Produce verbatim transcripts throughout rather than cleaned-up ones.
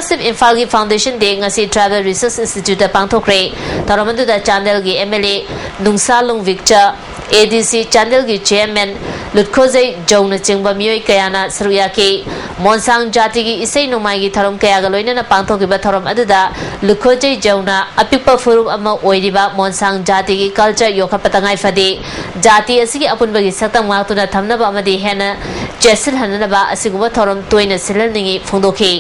Shift ꯏꯝꯐꯥꯜꯒꯤ Foundation Day ꯉꯁꯤ Tribal Research Institute ꯇ ꯄꯥꯡꯊꯣꯛꯈ꯭ꯔꯦ꯫ ꯊꯧꯔꯝ ꯑꯗꯨꯗ ꯆꯥꯟꯗꯦꯜꯒꯤ MLA ꯅꯨꯡꯁꯥꯂꯨꯡ ꯕꯤꯛꯆ, ADC ꯆꯥꯟꯗꯦꯜꯒꯤ Chairman ꯂꯨꯠꯈꯣꯖꯩ ꯖꯧꯅꯆꯤꯡꯕ ꯃꯤꯑꯣꯏ ꯀꯌꯥꯅ ꯁꯔꯨꯛ ꯌꯥꯈꯤ꯫ ꯃꯣꯟꯁꯥꯡ ꯖꯥꯇꯤꯒꯤ ꯏꯁꯩ ꯅꯣꯡꯃꯥꯏꯒꯤ ꯊꯧꯔꯝ ꯀꯌꯥꯒ ꯂꯣꯏꯅꯅ ꯄꯥꯡꯊꯣꯛꯈꯤꯕ ꯊꯧꯔꯝ ꯑꯗꯨꯗ ꯂꯨꯠꯈꯣꯖꯩ ꯖꯧꯅ ꯑꯄꯤꯛꯄ ꯐꯨꯔꯨꯞ ꯑꯃ ꯑꯣꯏꯔꯤꯕ ꯃꯣꯟꯁꯥꯡ ꯖꯥꯇꯤꯒꯤ culture ꯌꯣꯛꯈꯠꯄ ꯇꯉꯥꯏ ꯐꯗꯦ꯫ ꯖꯥꯇꯤ ꯑꯁꯤꯒꯤ ꯑꯄꯨꯟꯕꯒꯤ ꯁꯛꯇꯝ ꯉꯥꯛꯇꯨꯅ ꯊꯝꯅꯕ ꯑꯃꯗꯤ ꯍꯦꯟꯅ ꯆꯦꯠꯁꯤꯜꯍꯟꯅꯕ ꯑꯁꯤꯒꯨꯝꯕ ꯊꯧꯔꯝ ꯇꯣꯏꯅ ꯁꯤꯜꯍꯟꯅꯤꯡꯏ ꯐꯣꯡꯗꯣꯛꯈꯤ꯫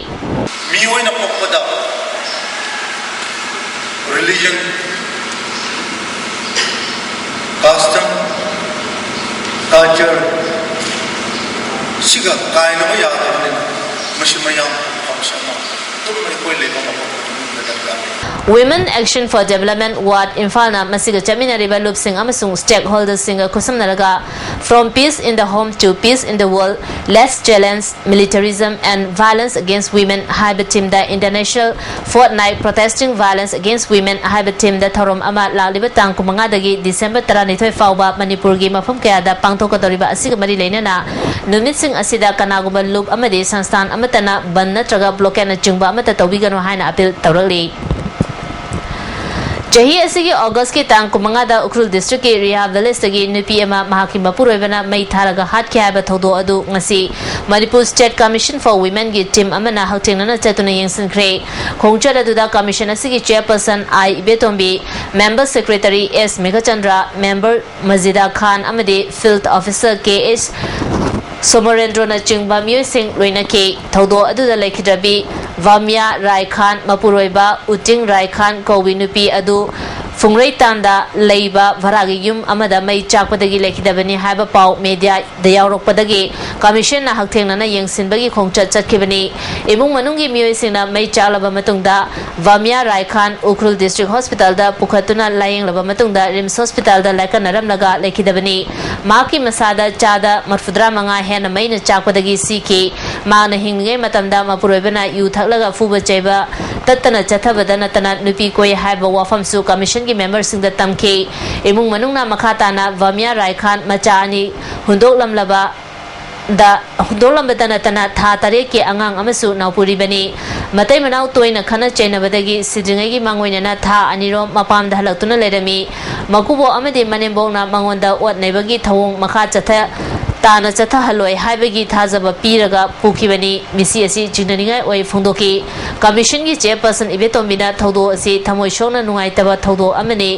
ꯃꯤꯑꯣꯏꯅ ꯄꯣꯛꯄꯗ religion, custom, culture ꯁꯤꯒ ꯀꯥꯏꯅꯕ ꯌꯥꯗꯕꯅꯤꯅ ꯃꯁꯤ ꯃꯌꯥꯝ ꯐꯪꯁꯟ ꯑꯃ ꯑꯗꯨꯝ ꯑꯩꯈꯣꯏ ꯂꯩꯕ ꯃꯐꯝ ꯈꯨꯗꯤꯡꯃꯛꯇ ꯗꯔꯀꯥꯔ ꯂꯩ꯫ Women Action for Development Ward ꯏꯝꯐꯥꯜꯅ ꯃꯁꯤꯒ ꯆꯠꯃꯤꯟꯅꯔꯤꯕ ꯂꯨꯞꯁꯤꯡ ꯑꯃꯁꯨꯡ stakeholderꯁꯤꯡꯒ ꯈꯨꯠꯁꯝꯅꯔꯒ From Peace in the Home to Peace in the World, Let's Challenge Militarism and Violence Against Women ꯍꯥꯏꯕ themeꯗ International Fortnight Protesting Violence Against Women ꯍꯥꯏꯕ themeꯗ ꯊꯧꯔꯝ ꯑꯃ ꯂꯥꯛꯂꯤꯕ ꯇꯥꯡ ꯀꯨꯟꯃꯉꯥꯗꯒꯤ ꯗꯤꯁꯦꯝꯕꯔ ꯇꯔꯥꯅꯤꯊꯣꯏ ꯐꯥꯎꯕ ꯃꯅꯤꯄꯨꯔꯒꯤ ꯃꯐꯝ ꯀꯌꯥꯗ ꯄꯥꯡꯊꯣꯛꯀꯗꯧꯔꯤꯕ ꯑꯁꯤꯒ ꯃꯔꯤ ꯂꯩꯅꯅ ꯅꯨꯃꯤꯠꯁꯤꯡ ꯑꯁꯤꯗ ꯀꯅꯥꯒꯨꯝꯕ ꯂꯨꯞ ꯑꯃꯗꯤ ꯁꯪꯁꯊꯥꯟ ꯑꯃꯠꯇꯅ ꯕꯟ ꯅꯠꯇ꯭ꯔꯒ blockade ꯅꯆꯤꯡꯕ ꯑꯃꯠꯇ ꯇꯧꯕꯤꯒꯅꯨ ꯍꯥꯏꯅ appeal ꯇꯧꯔꯛꯂꯤ꯫ ꯆꯍꯤ ꯑꯁꯤꯒꯤ ꯑꯣꯒꯁꯀꯤ ꯇꯥꯡ ꯀꯨꯟꯃꯉꯥꯗ ꯎꯈ꯭ꯔꯨꯜ districtꯀꯤ ꯔꯤꯌꯥ villageꯇꯒꯤ ꯅꯨꯄꯤ ꯑꯃ ꯃꯍꯥꯛꯀꯤ ꯃꯄꯨꯔꯣꯏꯕꯅ ꯃꯩ ꯊꯥꯔꯒ ꯍꯥꯠꯈꯤ ꯍꯥꯏꯕ ꯊꯧꯗꯣꯛ ꯑꯗꯨ ꯉꯁꯤ Manipur State Commission for Womenꯒꯤ team ꯑꯃꯅ ꯍꯛꯊꯦꯡꯅꯅ ꯆꯠꯇꯨꯅ ꯌꯦꯡꯁꯤꯟꯈ꯭ꯔꯦ꯫ ꯈꯣꯡꯆꯠ ꯑꯗꯨꯗ commission ꯑꯁꯤꯒꯤ chairperson ꯑꯥꯏ ꯏꯕꯦꯇꯣꯝꯕꯤ, member secretary ꯑꯦꯁ ꯃꯦꯘꯆꯟꯗ꯭ꯔ, member ꯃꯖꯤꯗꯥ ꯈꯥꯟ ꯑꯃꯗꯤ field officer ꯀꯦ ꯑꯦꯁ ꯁꯣꯃꯣꯔꯦꯟꯗ꯭ꯔꯣꯅꯆꯤꯡꯕ ꯃꯤꯑꯣꯏꯁꯤꯡ ꯂꯣꯏꯅꯈꯤ꯫ ꯊꯧꯗꯣꯛ ꯑꯗꯨꯗ ꯂꯩꯈꯤꯗ꯭ꯔꯕꯤ ꯚꯥꯃꯤꯌꯥ ꯔꯥꯏ ꯈꯥꯟ, ꯃꯄꯨꯔꯣꯏꯕ ꯎꯇꯤꯡ ꯔꯥꯏ ꯈꯥꯟ ꯀꯧꯕꯤ ꯅꯨꯄꯤ ꯑꯗꯨ ꯐꯨꯡꯔꯩꯇꯥꯟꯗ ꯂꯩꯕ ꯚꯔꯥꯒꯤ ꯌꯨꯝ ꯑꯃꯗ ꯃꯩ ꯆꯥꯛꯄꯗꯒꯤ ꯂꯩꯈꯤꯗꯕꯅꯤ ꯍꯥꯏꯕ ꯄꯥꯎ mediaꯗ ꯌꯥꯎꯔꯛꯄꯗꯒꯤ commissionꯅ ꯍꯛꯊꯦꯡꯅꯅ ꯌꯦꯡꯁꯤꯟꯕꯒꯤ ꯈꯣꯡꯆꯠ ꯆꯠꯈꯤꯕꯅꯤ꯫ ꯏꯃꯨꯡ ꯃꯅꯨꯡꯒꯤ ꯃꯤꯑꯣꯏꯁꯤꯡꯅ ꯃꯩ ꯆꯥꯛꯂꯕ ꯃꯇꯨꯡꯗ ꯚꯥꯃꯤꯌꯥ ꯔꯥꯏ ꯈꯥꯟ ꯎꯈ꯭ꯔꯨꯜ district hospitalꯗ ꯄꯨꯈꯠꯇꯨꯅ ꯂꯥꯌꯦꯡꯂꯕ ꯃꯇꯨꯡꯗ RIMS hospitalꯗ ꯂꯥꯏꯀꯠꯅꯔꯝꯂꯒ ꯂꯩꯈꯤꯗꯕꯅꯤ꯫ ꯃꯍꯥꯛꯀꯤ ꯃꯁꯥꯗ ꯆꯥꯗ ꯃꯔꯐꯨꯇꯔꯥ ꯃꯉꯥ ꯍꯦꯟꯅ ꯃꯩꯅ ꯆꯥꯛꯄꯗꯒꯤ ꯁꯤꯈꯤ꯫ ꯃꯍꯥꯛꯅ ꯍꯤꯡꯂꯤꯉꯩ ꯃꯇꯝꯗ ꯃꯄꯨꯔꯣꯏꯕꯅ ꯌꯨ ꯊꯛꯂꯒ ꯐꯨꯕ ꯆꯩꯕ ꯇꯠꯇꯅ ꯆꯠꯊꯕꯗ ꯅꯠꯇꯅ ꯅꯨꯄꯤ ꯀꯣꯏ ꯍꯥꯏꯕ ꯋꯥꯐꯝꯁꯨ commissionꯒꯤ memberꯁꯤꯡꯗ ꯇꯝꯈꯤ꯫ ꯏꯃꯨꯡ ꯃꯅꯨꯡꯅ ꯃꯈꯥ ꯇꯥꯅ ꯚꯥꯃꯤꯌꯥ ꯔꯥꯏ ꯈꯥꯟ ꯃꯆꯥ ꯑꯅꯤ ꯍꯨꯟꯗꯣꯛꯂꯝꯂꯕ ꯗ ꯍꯨꯟꯗꯣꯛꯂꯝꯕꯇ ꯅꯠꯇꯅ ꯊꯥ ꯇꯔꯦꯠꯀꯤ ꯑꯉꯥꯡ ꯑꯃꯁꯨ ꯅꯥꯎꯄꯨꯔꯤꯕꯅꯤ꯫ ꯃꯇꯩ ꯃꯅꯥꯎ ꯇꯣꯏꯅ ꯈꯠꯅ ꯆꯩꯅꯕꯗꯒꯤ ꯁꯤꯗ꯭ꯔꯤꯉꯩꯒꯤ ꯃꯥꯡꯑꯣꯏꯅꯅ ꯊꯥ ꯑꯅꯤꯔꯣꯝ ꯃꯄꯥꯝꯗ ꯍꯜꯂꯛꯇꯨꯅ ꯂꯩꯔꯝꯃꯤ꯫ ꯃꯀꯨꯕꯣꯛ ꯑꯃꯗꯤ ꯃꯅꯦꯝꯕꯣꯛꯅ ꯃꯉꯣꯟꯗ ꯑꯣꯠ ꯅꯩꯕꯒꯤ ꯊꯧꯑꯣꯡ ꯃꯈꯥ ꯆꯠꯊ-, ꯇꯥꯅ ꯆꯠꯊꯍꯜꯂꯣꯏ ꯍꯥꯏꯕꯒꯤ ꯊꯥꯖꯕ ꯄꯤꯔꯒ ꯄꯨꯈꯤꯕꯅꯤ꯫ ꯃꯤꯁꯤ ꯑꯁꯤ ꯆꯤꯡꯅꯅꯤꯡꯉꯥꯏ ꯑꯣꯏ ꯐꯣꯡꯗꯣꯛꯈꯤ꯫ ꯀꯃꯤꯁꯟꯒꯤ ꯆꯦꯌꯔꯄꯔꯁꯟ ꯏꯕꯦꯇꯣꯝꯕꯤꯅ ꯊꯧꯗꯣꯛ ꯑꯁꯤ ꯊꯃꯣꯏ ꯁꯣꯛꯅ ꯅꯨꯡꯉꯥꯏꯇꯕ ꯊꯧꯗꯣꯛ ꯑꯃꯅꯤ꯫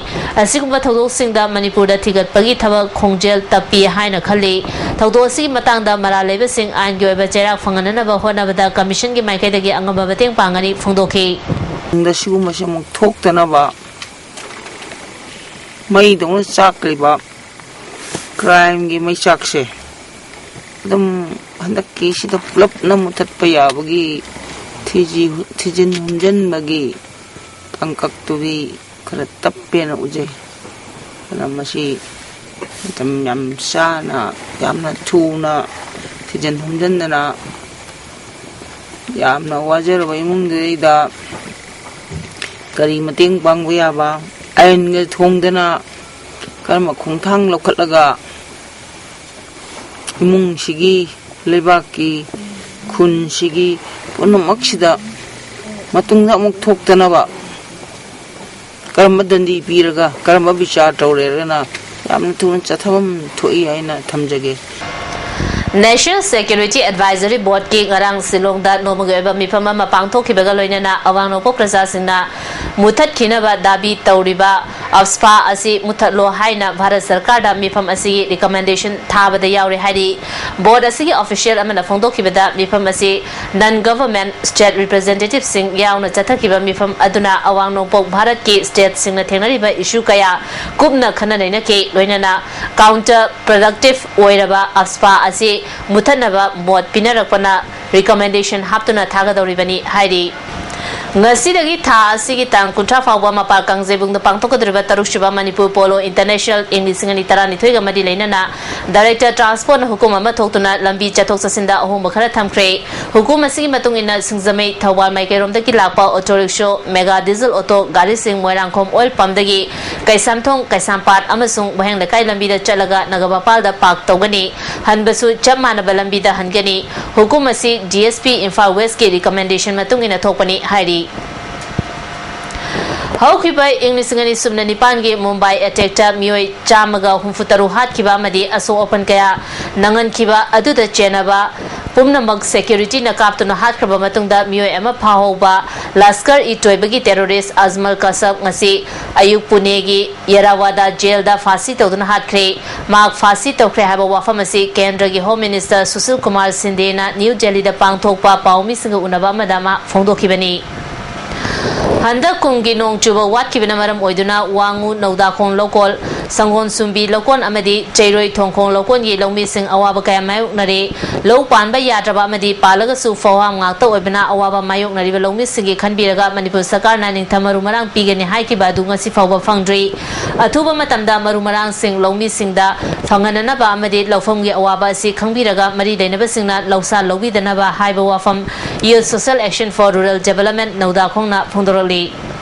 ꯑꯁꯤꯒꯨꯝꯕ ꯊꯧꯗꯣꯛꯁꯤꯡꯗ ꯃꯅꯤꯄꯨꯔꯗ ꯊꯤꯒꯠꯄꯒꯤ ꯊꯕꯛ ꯈꯣꯡꯖꯦꯜ ꯇꯞꯄꯤ ꯍꯥꯏꯅ ꯈꯜꯂꯤ꯫ ꯊꯧꯗꯣꯛ ꯑꯁꯤꯒꯤ ꯃꯇꯥꯡꯗ ꯃꯔꯥꯜ ꯂꯩꯕꯁꯤꯡ ꯑꯥꯏꯟꯒꯤ ꯑꯣꯏꯕ ꯆꯩꯔꯥꯛ ꯐꯪꯍꯟꯅꯅꯕ ꯍꯣꯠꯅꯕꯗ ꯀꯃꯤꯁꯟꯒꯤ ꯃꯥꯏꯀꯩꯗꯒꯤ ꯑꯉꯝꯕ ꯃꯇꯦꯡ ꯄꯥꯡꯒꯅꯤ ꯐꯣꯡꯗꯣꯛꯈꯤ꯫ ꯇꯨꯡꯗ ꯁꯤꯒꯨꯝꯕꯁꯦ ꯑꯃꯨꯛ ꯊꯣꯛꯇꯅꯕ ꯃꯩꯗꯧꯅ ꯆꯥꯛꯂꯤꯕ ꯀ꯭ꯔꯥꯏꯝꯒꯤ ꯃꯩꯆꯥꯛꯁꯦ ꯑꯗꯨꯝ ꯍꯟꯗꯛꯀꯤꯁꯤꯗ ꯄꯨꯂꯞꯅ ꯃꯨꯊꯠꯄ ꯌꯥꯕꯒꯤ ꯊꯤꯖꯤ-, ꯊꯤꯖꯤꯟ ꯍꯨꯝꯖꯤꯟꯕꯒꯤ ꯇꯥꯡꯀꯛꯇꯨꯗꯤ ꯈꯔ ꯇꯞꯄꯦꯅ ꯎꯖꯩ꯫ ꯑꯗꯨꯅ ꯃꯁꯤ ꯃꯇꯝ ꯌꯥꯝ ꯆꯥꯅ, ꯌꯥꯝꯅ ꯊꯨꯅ ꯊꯤꯖꯤꯟ ꯍꯨꯝꯖꯤꯟꯗꯅ ꯌꯥꯝꯅ ꯋꯥꯖꯔꯕ ꯏꯃꯨꯡꯗꯨꯗꯩꯗ ꯀꯔꯤ ꯃꯇꯦꯡ ꯄꯥꯡꯕ ꯌꯥꯕ, ꯑꯥꯏꯟꯒ ꯊꯣꯡꯗꯅ ꯀꯔꯝꯕ ꯈꯣꯡꯊꯥꯡ ꯂꯧꯈꯠꯂꯒ ꯏꯃꯨꯡꯁꯤꯒꯤ, ꯂꯩꯕꯥꯛꯀꯤ, ꯈꯨꯟꯁꯤꯒꯤ ꯄꯨꯝꯅꯃꯛꯁꯤꯗ ꯃꯇꯨꯡꯗ ꯑꯃꯨꯛ ꯊꯣꯛꯇꯅꯕ ꯀꯔꯝꯕ ꯗꯟꯗꯤ ꯄꯤꯔꯒ, ꯀꯔꯝꯕ ꯕꯤꯆꯥꯔ ꯇꯧꯔꯦꯔꯒꯅ ꯌꯥꯝꯅ ꯊꯨꯅ ꯆꯠꯊꯐꯝ ꯊꯣꯛꯏ ꯍꯥꯏꯅ ꯊꯝꯖꯒꯦ꯫ National Security Advisory Boardꯀꯤ ꯉꯔꯥꯡ ꯁꯤꯂꯣꯡꯗ ꯅꯣꯡꯃꯒꯤ ꯑꯣꯏꯕ ꯃꯤꯐꯝ ꯑꯃ ꯄꯥꯡꯊꯣꯛꯈꯤꯕꯒ ꯂꯣꯏꯅꯅ ꯑꯋꯥꯡ ꯅꯣꯡꯄꯣꯛ ꯄ꯭ꯔꯖꯥꯁꯤꯡꯅ ꯃꯨꯊꯠꯈꯤꯅꯕ ꯗꯥꯕꯤ ꯇꯧꯔꯤꯕ ꯑꯞꯁꯄꯥ ꯑꯁꯤ ꯃꯨꯊꯠꯂꯣ ꯍꯥꯏꯅ ꯚꯥꯔꯠ ꯁꯔꯀꯥꯔꯗ ꯃꯤꯐꯝ ꯑꯁꯤꯒꯤ recommendation ꯊꯥꯕꯗ ꯌꯥꯎꯔꯦ ꯍꯥꯏꯔꯤ꯫ ꯕꯣꯔꯗ ꯑꯁꯤꯒꯤ official ꯑꯃꯅ ꯐꯣꯡꯗꯣꯛꯈꯤꯕꯗ ꯃꯤꯐꯝ ꯑꯁꯤ non-government state representativeꯁꯤꯡ ꯌꯥꯎꯅ ꯆꯠꯊꯈꯤꯕ ꯃꯤꯐꯝ ꯑꯗꯨꯅ ꯑꯋꯥꯡ ꯅꯣꯡꯄꯣꯛ ꯚꯥꯔꯠꯀꯤ stateꯁꯤꯡꯅ ꯊꯦꯡꯅꯔꯤꯕ issue ꯀꯌꯥ ꯀꯨꯞꯅ ꯈꯟꯅ ꯅꯩꯅꯈꯤ, ꯂꯣꯏꯅꯅ counter productive ꯑꯣꯏꯔꯕ ꯑꯞꯁꯄꯥ ꯑꯁꯤ ꯃꯨꯊꯠꯅꯕ ꯃꯣꯠ ꯄꯤꯅꯔꯛꯄꯅ recommendation ꯍꯥꯞꯇꯨꯅ ꯊꯥꯒꯗꯧꯔꯤꯕꯅꯤ ꯍꯥꯏꯔꯤ꯫ ꯉꯁꯤꯗꯒꯤ ꯊꯥ ꯑꯁꯤꯒꯤ ꯇꯥꯡ ꯀꯨꯟꯊ꯭ꯔꯥ ꯐꯥꯎꯕ ꯃꯄꯥꯜ ꯀꯥꯡꯖꯩꯕꯨꯡꯗ ꯄꯥꯡꯊꯣꯛꯀꯗꯧꯔꯤꯕ ꯇꯔꯨꯛꯁꯨꯕ ꯃꯅꯤꯄꯨꯔ ꯄꯣꯂꯣ ꯏꯟꯇꯔꯅꯦꯁꯅꯦꯜ ꯏꯪ ꯂꯤꯁꯤꯡ ꯑꯅꯤ ꯇꯔꯥꯅꯤꯊꯣꯏꯒ ꯃꯔꯤ ꯂꯩꯅꯅ ꯗꯥꯏꯔꯦꯛꯇꯔ ꯇ꯭ꯔꯥꯟꯁꯄꯣꯔꯠꯅ ꯍꯨꯀꯨꯝ ꯑꯃ ꯊꯣꯛꯇꯨꯅ ꯂꯝꯕꯤ ꯆꯠꯊꯣꯛ ꯆꯠꯁꯤꯟꯗ ꯑꯍꯣꯡꯕ ꯈꯔ ꯊꯝꯈ꯭ꯔꯦ꯫ ꯍꯨꯀꯨꯝ ꯑꯁꯤꯒꯤ ꯃꯇꯨꯡ ꯏꯟꯅ, ꯁꯤꯡꯖꯃꯩ ꯊꯧꯕꯥꯜ ꯃꯥꯏꯀꯩꯔꯣꯝꯗꯒꯤ ꯂꯥꯛꯄ auto rickshaw, mega diesel auto ꯒꯥꯔꯤꯁꯤꯡ ꯃꯣꯏꯔꯥꯡꯈꯣꯝ ꯑꯣꯏꯜ ꯄꯝꯗꯒꯤ ꯀꯩꯁꯥꯝꯊꯣꯡ ꯀꯩꯁꯥꯝꯄꯥꯠ ꯑꯃꯁꯨꯡ ꯋꯥꯍꯦꯡ ꯂꯩꯀꯥꯏ ꯂꯝꯕꯤꯗ ꯆꯠꯂꯒ ꯅꯒꯥꯃꯄꯥꯜꯗ ꯄꯥꯔꯛ ꯇꯧꯒꯅꯤ꯫ ꯍꯟꯕꯁꯨ ꯆꯞ ꯃꯥꯟꯅꯕ ꯂꯝꯕꯤꯗ ꯍꯟꯒꯅꯤ꯫ ꯍꯨꯀꯨꯝ ꯑꯁꯤ ꯗꯤ ꯑꯦꯁ ꯄꯤ ꯏꯝꯐꯥꯜ ꯋꯦꯁꯀꯤ ꯔꯤꯀꯃꯦꯟꯗꯦꯁꯟ ꯃꯇꯨꯡ ꯏꯟꯅ ꯊꯣꯛꯄꯅꯤ ꯍꯥꯏꯔꯤ꯫ ꯍꯧꯈꯤꯕ ꯏꯪ ꯂꯤꯁꯤꯡ ꯑꯅꯤ ꯁꯨꯞꯅ ꯅꯤꯄꯥꯟꯒꯤ ꯃꯨꯝꯕꯥꯏ ꯑꯦꯇꯦꯛꯇ ꯃꯤꯑꯣꯏ ꯆꯥꯝꯃꯒ ꯍꯨꯝꯐꯨ ꯇꯔꯨꯛ ꯍꯥꯠꯈꯤꯕ ꯑꯃꯗꯤ ꯑꯁꯣꯛ ꯑꯄꯟ ꯀꯌꯥ ꯅꯪꯍꯟꯈꯤꯕ ꯑꯗꯨꯗ ꯆꯦꯟꯅꯕ ꯄꯨꯝꯅꯃꯛ ꯁꯦꯀ꯭ꯌꯨꯔꯤꯇꯤꯅ ꯀꯥꯞꯇꯨꯅ ꯍꯥꯠꯈ꯭ꯔꯕ ꯃꯇꯨꯡꯗ, ꯃꯤꯑꯣꯏ ꯑꯃ ꯐꯥꯍꯧꯕ ꯂꯁꯀꯔ ꯏ ꯇꯣꯏꯕꯒꯤ ꯇꯦꯔꯣꯔꯤꯁ꯭ꯠ ꯑꯖꯃꯜ ꯀꯁꯕ ꯉꯁꯤ ꯑꯌꯨꯛ ꯄꯨꯅꯦꯒꯤ ꯌꯦꯔꯥꯋꯥꯗꯥ ꯖꯦꯜꯗ ꯐꯥꯁꯤ ꯇꯧꯗꯨꯅ ꯍꯥꯠꯈ꯭ꯔꯦ꯫ ꯃꯍꯥꯛ ꯐꯥꯁꯤ ꯇꯧꯈ꯭ꯔꯦ ꯍꯥꯏꯕ ꯋꯥꯐꯝ ꯑꯁꯤ ꯀꯦꯟꯗ꯭ꯔꯒꯤ home minister Sushil Kumar ꯁꯤꯟꯗꯦꯅ new ꯗꯦꯜꯂꯤꯗ ꯄꯥꯡꯊꯣꯛꯄ ꯄꯥꯎꯃꯤꯁꯤꯡꯒ ꯎꯅꯕ ꯑꯃꯗ ꯃꯥ ꯐꯣꯡꯗꯣꯛꯈꯤꯕꯅꯤ꯫ ꯍꯟꯗꯛ ꯀꯨꯝꯒꯤ ꯅꯣꯡ ꯆꯨꯕ ꯋꯥꯠꯈꯤꯕꯅ ꯃꯔꯝ ꯑꯣꯏꯗꯨꯅ ꯋꯥꯉꯨ, ꯅꯧꯗꯥꯈꯣꯡ ꯂꯧꯀꯣꯜ, ꯁꯪꯒꯣꯟ ꯁꯨꯝꯕꯤ ꯂꯧꯀꯣꯟ ꯑꯃꯗꯤ ꯆꯩꯔꯣꯏ ꯊꯣꯡꯈꯣꯡ ꯂꯧꯀꯣꯟꯒꯤ ꯂꯧꯃꯤꯁꯤꯡ ꯑꯋꯥꯕ ꯀꯌꯥ ꯃꯥꯌꯣꯛꯅꯔꯦ꯫ ꯂꯧ ꯄꯥꯟꯕ ꯌꯥꯗ꯭ꯔꯕ ꯑꯃꯗꯤ ꯄꯥꯜꯂꯒꯁꯨ ꯐꯧꯍꯥꯝ ꯉꯥꯛꯇ ꯑꯣꯏꯕꯅ ꯑꯋꯥꯕ ꯃꯥꯌꯣꯛꯅꯔꯤꯕ ꯂꯧꯃꯤꯁꯤꯡꯒꯤ ꯈꯟꯕꯤꯔꯒ ꯃꯅꯤꯄꯨꯔ ꯁꯔꯀꯥꯔꯅ ꯅꯤꯡꯊꯝ ꯃꯔꯨ ꯃꯔꯥꯡ ꯄꯤꯒꯅꯤ ꯍꯥꯏꯈꯤꯕ ꯑꯗꯨ ꯉꯁꯤ ꯐꯥꯎꯕ ꯐꯪꯗ꯭ꯔꯤ꯫ ꯑꯊꯨꯕ ꯃꯇꯝꯗ ꯃꯔꯨ ꯃꯔꯥꯡꯁꯤꯡ ꯂꯧꯃꯤꯁꯤꯡꯗ ꯐꯪꯍꯟꯅꯅꯕ ꯑꯃꯗꯤ ꯂꯧꯐꯝꯒꯤ ꯑꯋꯥꯕ ꯑꯁꯤ ꯈꯪꯕꯤꯔꯒ ꯃꯔꯤ ꯂꯩꯅꯕꯁꯤꯡꯅ ꯂꯧꯁꯥꯟ ꯂꯧꯕꯤꯗꯅꯕ ꯍꯥꯏꯕ ꯋꯥꯐꯝ Youth Social Action for Rural Development ꯅꯧꯗꯥꯈꯣꯡꯅ ꯐꯣꯡꯗꯣꯔꯛꯂꯤ꯫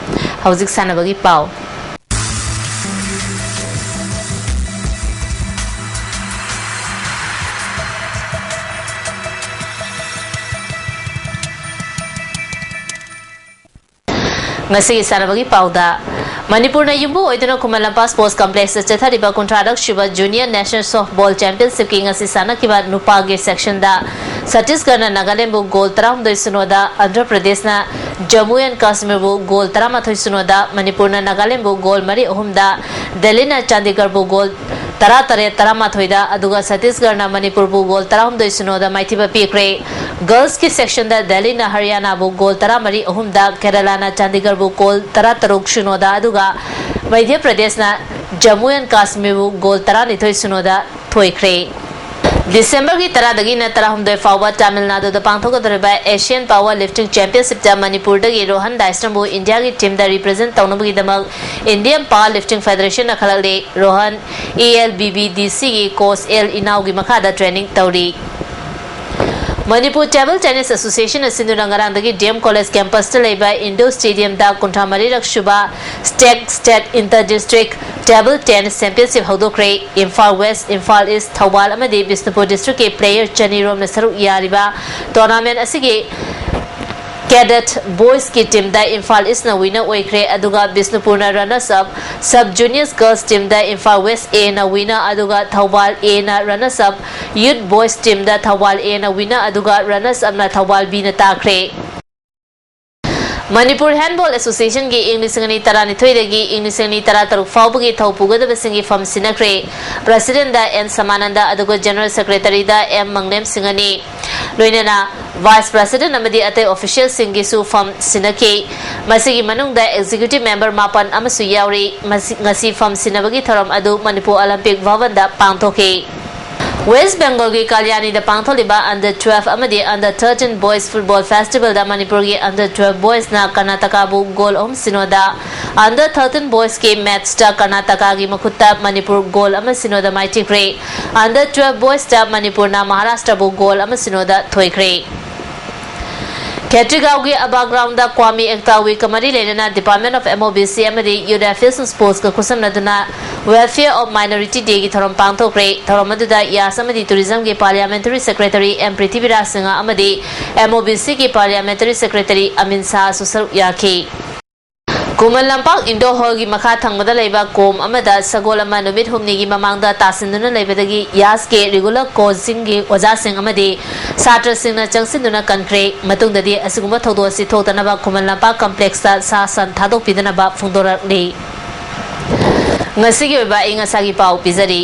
ꯍꯧꯖꯤꯛ ꯁꯥꯟꯅꯕꯒꯤ ꯄꯥꯎ꯫ ꯉꯁꯤꯒꯤ ꯁꯥꯟꯅꯕꯒꯤ ꯄꯥꯎꯗ, ꯃꯅꯤꯄꯨꯔꯅ ꯌꯨꯝꯕꯨ ꯑꯣꯏꯗꯨꯅ ꯈꯨꯃꯟ ꯂꯝꯄꯥꯛ ꯁ꯭ꯄꯣꯔꯠꯁ ꯀꯝꯄ꯭ꯂꯦꯛꯁꯇ ꯆꯠꯊꯔꯤꯕ ꯀꯨꯟꯊ꯭ꯔꯥꯔꯛ ꯁꯨꯕ ꯖꯨꯅꯤꯌꯔ ꯅꯦꯁꯅꯦꯜ ꯁꯣꯐꯕꯣꯜ ꯆꯦꯝꯄꯤꯌꯟꯁꯤꯞꯀꯤ ꯉꯁꯤ ꯁꯥꯟꯅꯈꯤꯕ ꯅꯨꯄꯥꯒꯤ ꯁꯦꯛꯁꯟꯗ ꯁꯠꯇꯤꯁꯒꯔꯅ ꯅꯥꯒꯥꯂꯦꯟꯕꯨ ꯒꯣꯜ ꯇꯔꯥꯍꯨꯝꯗꯣꯏ ꯁꯤꯅꯣꯗ, ꯑꯟꯙ꯭ꯔ ꯄ꯭ꯔꯗꯦꯁꯅ ꯖꯝꯃꯨ ꯑꯦꯟ ꯀꯥꯁꯃꯤꯔꯕꯨ ꯒꯣꯜ ꯇꯔꯥꯃꯥꯊꯣꯏ ꯁꯤꯅꯣꯗ, ꯃꯅꯤꯄꯨꯔꯅ ꯅꯥꯒꯥꯂꯦꯟꯕꯨ ꯒꯣꯜ ꯃꯔꯤ ꯑꯍꯨꯝꯗ, ꯗꯦꯜꯂꯤꯅ ꯆꯥꯟꯗꯤꯒꯔꯕꯨ ꯒꯣꯜ ꯇꯔꯥꯇꯔꯦꯠ ꯇꯔꯥꯃꯥꯊꯣꯏꯗ, ꯑꯗꯨꯒ ꯁꯠꯇꯤꯁꯒꯔꯅ ꯃꯅꯤꯄꯨꯔꯕꯨ ꯒꯣꯜ ꯇꯔꯥꯍꯨꯝꯗꯣꯏ ꯁꯤꯅꯣꯗ ꯃꯥꯏꯊꯤꯕ ꯄꯤꯈ꯭ꯔꯦ꯫ ꯒꯔꯜꯁꯀꯤ ꯁꯦꯛꯁꯟꯗ ꯗꯦꯜꯂꯤꯅ ꯍꯔꯤꯌꯥꯅꯥꯕꯨ ꯒꯣꯜ ꯇꯔꯥꯃꯔꯤ ꯑꯍꯨꯝꯗ, ꯀꯦꯔꯂꯥꯅ ꯆꯥꯟꯗꯤꯒꯔꯕꯨ ꯒꯣꯜ ꯇꯔꯥꯇꯔꯨꯛ ꯁꯤꯅꯣꯗ, ꯑꯗꯨꯒ ꯃꯙ꯭ꯌ ꯄ꯭ꯔꯗꯦꯁꯅ ꯖꯝꯃꯨ ꯑꯦꯟ ꯀꯥꯁꯃꯤꯔꯕꯨ ꯒꯣꯜ ꯇꯔꯥꯅꯤꯊꯣꯏ ꯁꯤꯅꯣꯗ ꯊꯣꯏꯈ꯭ꯔꯦ꯫ ꯗꯤꯁꯦꯝꯕꯔꯒꯤ ꯇꯔꯥꯗꯒꯤꯅ ꯇꯔꯥꯍꯨꯝꯗꯣꯏ ꯐꯥꯎꯕ ꯇꯥꯃꯤꯜ ꯅꯥꯗꯨꯗ ꯄꯥꯡꯊꯣꯛꯀꯗꯧꯔꯤꯕ Asian Power Lifting Championshipꯇ ꯃꯅꯤꯄꯨꯔꯗꯒꯤ ꯔꯣꯍꯟ ꯗꯥꯏꯁ꯭ꯔꯝꯕꯨ ꯏꯟꯗꯤꯌꯥꯒꯤ teamꯗ represent ꯇꯧꯅꯕꯒꯤꯗꯃꯛ Indian Power Lifting Federationꯅ ꯈꯜꯂꯛꯂꯦ꯫ Rohan E L B B D Cꯒꯤ coach L ꯏꯅꯥꯎꯒꯤ ꯃꯈꯥꯗ training ꯇꯧꯔꯤ꯫ ꯃꯅꯤꯄꯨꯔ Table Tennis Associationꯅ ꯁꯤꯟꯗꯨꯅ ꯉꯔꯥꯡꯗꯒꯤ D M College campusꯇ ꯂꯩꯕ indoor stadiumꯗ ꯀꯨꯟꯊ꯭ꯔꯥ ꯃꯔꯤꯔꯛ ꯁꯨꯕ State State Inter District Table Tennis Championship ꯍꯧꯗꯣꯛꯈ꯭ꯔꯦ꯫ Imphal West, Imphal East, Thoubal ꯑꯃꯗꯤ ꯕꯤꯁꯅꯨꯄꯨꯔ districtꯀꯤ player ꯆꯅꯤ ꯔꯣꯝꯅ ꯁꯔꯨꯛ ꯌꯥꯔꯤꯕ tournament ꯑꯁꯤꯒꯤ cadet boysꯀꯤ teamꯗ ꯏꯝꯐꯥꯜ Eastꯅ winner ꯑꯣꯏꯈ꯭ꯔꯦ, ꯑꯗꯨꯒ ꯕꯤꯁꯅꯨꯄꯨꯔꯅ runners up, sub juniors girls teamꯗ Imphal West Aꯅ winner, ꯑꯗꯨꯒ Thoubal Aꯅ runners up, youth boys teamꯗ Thoubal Aꯅ winner, ꯑꯗꯨꯒ runners upꯅ ꯊꯧꯕꯥꯜ Bꯅ ꯇꯥꯈ꯭ꯔꯦ꯫ ꯃꯅꯤꯄꯨꯔ Handball Associationꯒꯤ ꯏꯪ ꯂꯤꯁꯤꯡ ꯑꯅꯤ ꯇꯔꯥꯅꯤꯊꯣꯏꯗꯒꯤ ꯏꯪ ꯂꯤꯁꯤꯡ ꯑꯅꯤ ꯇꯔꯥꯇꯔꯨꯛ ꯐꯥꯎꯕꯒꯤ ꯊꯧ ꯄꯨꯒꯗꯕꯁꯤꯡꯒꯤ ꯐꯝ ꯁꯤꯟꯅꯈ꯭ꯔꯦ꯫ Presidentꯗ N ꯁꯃꯥꯅꯟꯗ, ꯑꯗꯨꯒ General Secretaryꯗ M ꯃꯪꯂꯦꯝ ꯁꯤꯡꯍꯅꯤ꯫ ꯂꯣꯏꯅꯅ Vice President ꯑꯃꯗꯤ ꯑꯇꯩ officialꯁꯤꯡꯒꯤꯁꯨ ꯐꯝ ꯁꯤꯟꯅꯈꯤ꯫ ꯃꯁꯤꯒꯤ ꯃꯅꯨꯡꯗ executive member ꯃꯥꯄꯟ ꯑꯃꯁꯨ ꯌꯥꯎꯔꯤ꯫ ꯃꯁꯤ, ꯉꯁꯤ ꯐꯝ ꯁꯤꯟꯅꯕꯒꯤ ꯊꯧꯔꯝ ꯑꯗꯨ ꯃꯅꯤꯄꯨꯔ Olympic Bhavanꯗ ꯄꯥꯡꯊꯣꯛꯈꯤ꯫ West Bengalꯒꯤ ꯀꯥꯂꯤꯌꯥꯅꯤꯗ ꯄꯥꯡꯊꯣꯛꯂꯤꯕ under twelve ꯑꯃꯗꯤ under thirteen boys football festivalꯗ ꯃꯅꯤꯄꯨꯔꯒꯤ under twelve boysꯅ ꯀꯔꯅꯥꯇꯀꯥꯕꯨ goal ꯑꯍꯨꯝ ꯁꯤꯅꯣꯗ, under thirteen boysꯀꯤ matchꯇ ꯀꯔꯅꯥꯇꯀꯥꯒꯤ ꯃꯈꯨꯠꯇ ꯃꯅꯤꯄꯨꯔ goal ꯑꯃ ꯁꯤꯅꯣꯗ ꯃꯥꯏꯊꯤꯈ꯭ꯔꯦ꯫ Under twelve boysꯇ ꯃꯅꯤꯄꯨꯔꯅ ꯃꯍꯥꯔꯥꯁꯇ꯭ꯔꯕꯨ goal ꯑꯃ ꯁꯤꯅꯣꯗ ꯊꯣꯏꯈ꯭ꯔꯦ꯫ ꯈꯦꯇ꯭ꯔꯤꯒꯥꯎꯒꯤ ꯑꯕꯥ groundꯗ ꯀ꯭ꯋꯥꯃꯤ ꯑꯦꯛꯇꯥ weekꯀ ꯃꯔꯤ ꯂꯩꯅꯅ Department of M O B C ꯑꯃꯗꯤ Youth Affairs and Sportsꯀ ꯈꯨꯠꯁꯝꯅꯗꯨꯅ Welfare of Minority Dayꯒꯤ ꯊꯧꯔꯝ ꯄꯥꯡꯊꯣꯛꯈ꯭ꯔꯦ꯫ ꯊꯧꯔꯝ ꯑꯗꯨꯗ ꯌꯥꯁ ꯑꯃꯗꯤ Tourismꯒꯤ Parliamentary Secretary M Prithviraj Singh ꯑꯃꯗꯤ M O B Cꯒꯤ Parliamentary Secretary ꯑꯃꯤꯟ ꯁꯥꯍꯁꯨ ꯁꯔꯨꯛ ꯌꯥꯈꯤ꯫ ꯈꯨꯃꯟ ꯂꯝꯄꯥꯛ Indoor Hallꯒꯤ ꯃꯈꯥ ꯊꯪꯕꯗ ꯂꯩꯕ ꯀꯣꯝ ꯑꯃꯗ ꯁꯒꯣꯜ ꯑꯃ ꯅꯨꯃꯤꯠ ꯍꯨꯝꯅꯤꯒꯤ ꯃꯃꯥꯡꯗ ꯇꯥꯁꯤꯟꯗꯨꯅ ꯂꯩꯕꯗꯒꯤ ꯌꯥꯁꯀꯤ regular coachingꯒꯤ ꯑꯣꯖꯥꯁꯤꯡ ꯑꯃꯗꯤ ꯁꯥꯇ꯭ꯔꯁꯤꯡꯅ ꯆꯪꯁꯤꯟꯗꯨꯅ ꯀꯟꯈ꯭ꯔꯦ꯫ ꯃꯇꯨꯡꯗꯗꯤ ꯑꯁꯤꯒꯨꯝꯕ ꯊꯧꯗꯣꯛ ꯑꯁꯤ ꯊꯣꯛꯇꯅꯕ ꯈꯨꯃꯟ ꯂꯝꯄꯥꯛ complexꯇ ꯁꯥ ꯁꯟ ꯊꯥꯗꯣꯛꯄꯤꯗꯅꯕ ꯐꯣꯡꯗꯣꯔꯛꯂꯤ꯫ ꯉꯁꯤꯒꯤ ꯑꯣꯏꯕ ꯑꯏꯪ ꯑꯁꯥꯒꯤ ꯄꯥꯎ ꯄꯤꯖꯔꯤ꯫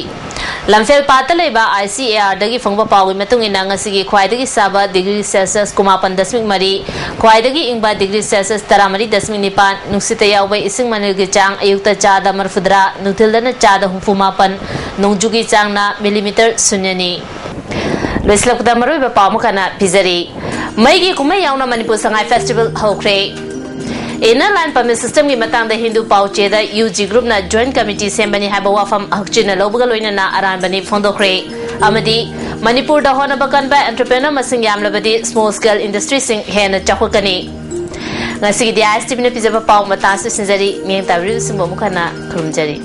ꯂꯝꯐꯦꯜ ꯄꯥꯠꯇ ꯂꯩꯕ I C A Rꯗꯒꯤ ꯐꯪꯕ ꯄꯥꯎꯒꯤ ꯃꯇꯨꯡ ꯏꯟꯅ, ꯉꯁꯤꯒꯤ ꯈ꯭ꯋꯥꯏꯗꯒꯤ ꯁꯥꯕ degree Celsius ꯀꯨꯟꯃꯥꯄꯟ ꯗꯁꯃꯤꯛ ꯃꯔꯤ, ꯈ꯭ꯋꯥꯏꯗꯒꯤ ꯏꯪꯕ degree Celsius ꯇꯔꯥꯃꯔꯤ ꯗꯁꯃꯤꯛ ꯅꯤꯄꯥꯟ, ꯅꯨꯡꯁꯤꯠꯇ ꯌꯥꯎꯕ ꯏꯁꯤꯡ ꯃꯅꯤꯜꯒꯤ ꯆꯥꯡ ꯑꯌꯨꯛꯇ ꯆꯥꯗ ꯃꯔꯤꯐꯨꯇꯔꯥ, ꯅꯨꯡꯊꯤꯜꯗꯅ ꯆꯥꯗ ꯍꯨꯝꯐꯨ ꯃꯥꯄꯟ, ꯅꯣꯡꯖꯨꯒꯤ ꯆꯥꯡꯅ millimeter ꯁꯨꯟꯌꯅꯤ꯫ ꯂꯣꯏꯁꯤꯜꯂꯛꯄꯗ ꯃꯔꯨꯑꯣꯏꯕ ꯄꯥꯎ ꯑꯃꯈꯛꯅ ꯄꯤꯖꯔꯤ꯫ ꯃꯩꯒꯤ ꯀꯨꯝꯍꯩ ꯌꯥꯎꯅ ꯃꯅꯤꯄꯨꯔ ꯁꯉꯥꯏ ꯐꯦꯁꯇꯤꯚꯦꯜ ꯍꯧꯈ꯭ꯔꯦ꯫ Inner Line Permit System ꯒꯤ ꯃꯇꯥꯡꯗ ꯍꯤꯟꯗꯨ ꯄꯥꯎ ꯆꯦꯗ ꯌꯨ ꯖꯤ ꯒ꯭ꯔꯨꯞꯅ ꯖꯣꯏꯟꯠ ꯀꯃꯤꯇꯤ ꯁꯦꯝꯕꯅꯤ ꯍꯥꯏꯕ ꯋꯥꯐꯝ ꯍꯛꯆꯤꯟꯅ ꯂꯧꯕꯒ ꯂꯣꯏꯅꯅ ꯑꯔꯥꯟꯕꯅꯤ ꯐꯣꯡꯗꯣꯛꯈ꯭ꯔꯦ꯫ ꯑꯃꯗꯤ ꯃꯅꯤꯄꯨꯔꯗ ꯍꯣꯠꯅꯕ ꯀꯟꯕ ꯑꯦꯟꯇꯔꯄ꯭ꯔꯦꯅꯔ ꯃꯁꯤꯡ ꯌꯥꯝꯂꯕꯗꯤ ꯁ꯭ꯃꯣꯜ ꯁ꯭ꯀꯦꯜ ꯏꯟꯗꯁꯇ꯭ꯔꯤꯁꯤꯡ ꯍꯦꯟꯅ ꯆꯥꯎꯈꯠꯀꯅꯤ꯫ ꯉꯁꯤꯒꯤꯗꯤ ꯑꯥꯏ ꯑꯦꯁ ꯇꯤ ꯚꯤꯅ ꯄꯤꯖꯕ ꯄꯥꯎ ꯃꯇꯥꯡ ꯑꯁꯤꯗ ꯁꯤꯟꯖꯔꯤ꯫ ꯃꯤꯠꯌꯦꯡ ꯇꯥꯕꯤꯔꯤꯕꯁꯤꯡꯕꯨ ꯑꯃꯨꯛ ꯍꯟꯅ ꯈꯨꯔꯨꯝꯖꯔꯤ꯫